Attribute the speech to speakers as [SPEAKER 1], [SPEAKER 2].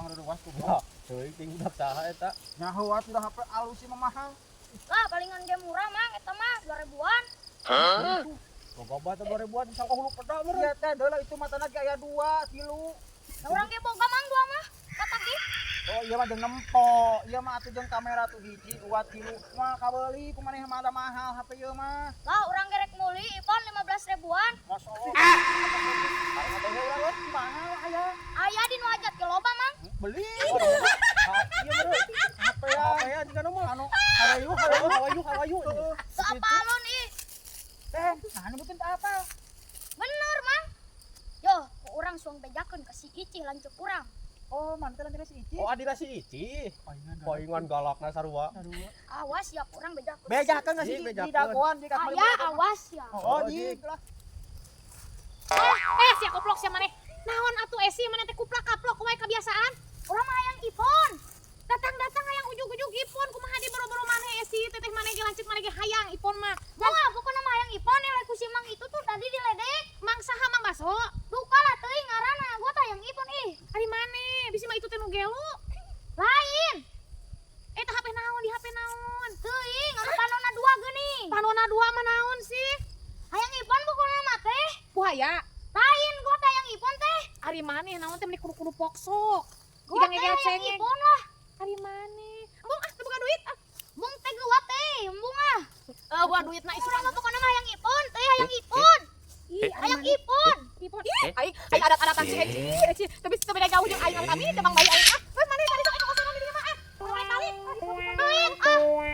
[SPEAKER 1] Ruas ku.
[SPEAKER 2] Wah, teuing ting budak saha eta?
[SPEAKER 1] Nyaho atuh dah HP alus sih mah mahal.
[SPEAKER 3] Lah, palingan ge murah, Mang, eta mah 2000-an.
[SPEAKER 2] Boga bata 2000-an sangka hulu peda meureun.
[SPEAKER 1] Iya teh, deuleu itu matana ge aya dua, tilu.
[SPEAKER 3] Da urang ge boga, Mang, dua mah. Kata ge.
[SPEAKER 1] Oh iya mah jeung nempo, ieu mah atuh jeung kamera tuh hiji, dua, tilu. Mah kabeuli ku maneh mah ada mahal HP ieu mah.
[SPEAKER 3] Lah, urang ge rek meuli iPhone 15 ribuan.
[SPEAKER 1] Masya Allah. Ada urang mahal aya.
[SPEAKER 3] Aya di nu hajat ge loba, Mang.
[SPEAKER 1] Beli.
[SPEAKER 2] Iya meureun.
[SPEAKER 1] HP ya.
[SPEAKER 2] HP ya jika nomor.
[SPEAKER 1] Anu
[SPEAKER 2] Hawayu, hawayu, hawayu, hawayu.
[SPEAKER 1] Heeh.
[SPEAKER 3] Teu apalun ih.
[SPEAKER 1] Teh, nah nyebutin teh apa?
[SPEAKER 3] Bener, Mang. Yo, ku urang suang bejakeun ka si Ici lanceuk urang.
[SPEAKER 1] Oh, mantan lanceuk si Ici.
[SPEAKER 2] Oh, adina si Ici. Palingan galakna sarua.
[SPEAKER 3] Awas ya ku urang bejakeun.
[SPEAKER 1] Bejakeun ka si
[SPEAKER 2] Ih,
[SPEAKER 1] Ici
[SPEAKER 2] bejakeun.
[SPEAKER 1] di dagoan di
[SPEAKER 3] Aya, awas ya.
[SPEAKER 1] Oh, di lah.
[SPEAKER 4] Eh, sia koplok sia maneh. Naon atuh esi maneh teh kuplak kaplok wae kebiasaan.
[SPEAKER 3] Urang mah hayang iPhone.
[SPEAKER 4] Datang-datang hayang ujug-ujug iPhone, kumaha di boro-boro maneh esi teteh maneh ge lanceuk maneh ge hayang iPhone mah.
[SPEAKER 3] Wah, pokoknya mah hayang iPhone ya ku si Mang itu tuh tadi diledek.
[SPEAKER 4] Mang saha, Mang Baso?
[SPEAKER 3] Duka lah teuing ngaranna, gua teh hayang iPhone ih.
[SPEAKER 4] Ari maneh bisi mah itu teh nu gelo.
[SPEAKER 3] Lain.
[SPEAKER 4] Eta HP naon, di HP naon?
[SPEAKER 3] Teuing anu panona dua geuning.
[SPEAKER 4] Panona dua mah naon sih?
[SPEAKER 3] Hayang iPhone pokoknya mah teh.
[SPEAKER 4] Buaya.
[SPEAKER 3] Lain, gua teh hayang iPhone teh.
[SPEAKER 4] Ari maneh naon teh meni kudu-kudu poksok.
[SPEAKER 3] Gua
[SPEAKER 4] Jika
[SPEAKER 3] teh
[SPEAKER 4] ngegel
[SPEAKER 3] hayang
[SPEAKER 4] cengeng.
[SPEAKER 3] iPhone lah.
[SPEAKER 4] Ari maneh. Embung ah, teu boga duit ah.
[SPEAKER 3] Embung teh gua teh, embung ah.
[SPEAKER 4] Eh, gua duitna
[SPEAKER 3] Urang
[SPEAKER 4] isukan.
[SPEAKER 3] mah pokoknya mah hayang iPhone teh, hayang iPhone.
[SPEAKER 4] Ih, ari
[SPEAKER 3] Hayang
[SPEAKER 4] maneh.
[SPEAKER 3] iPhone.
[SPEAKER 4] iPhone. Ih, aing aing adat-adatan si Eci, Eci.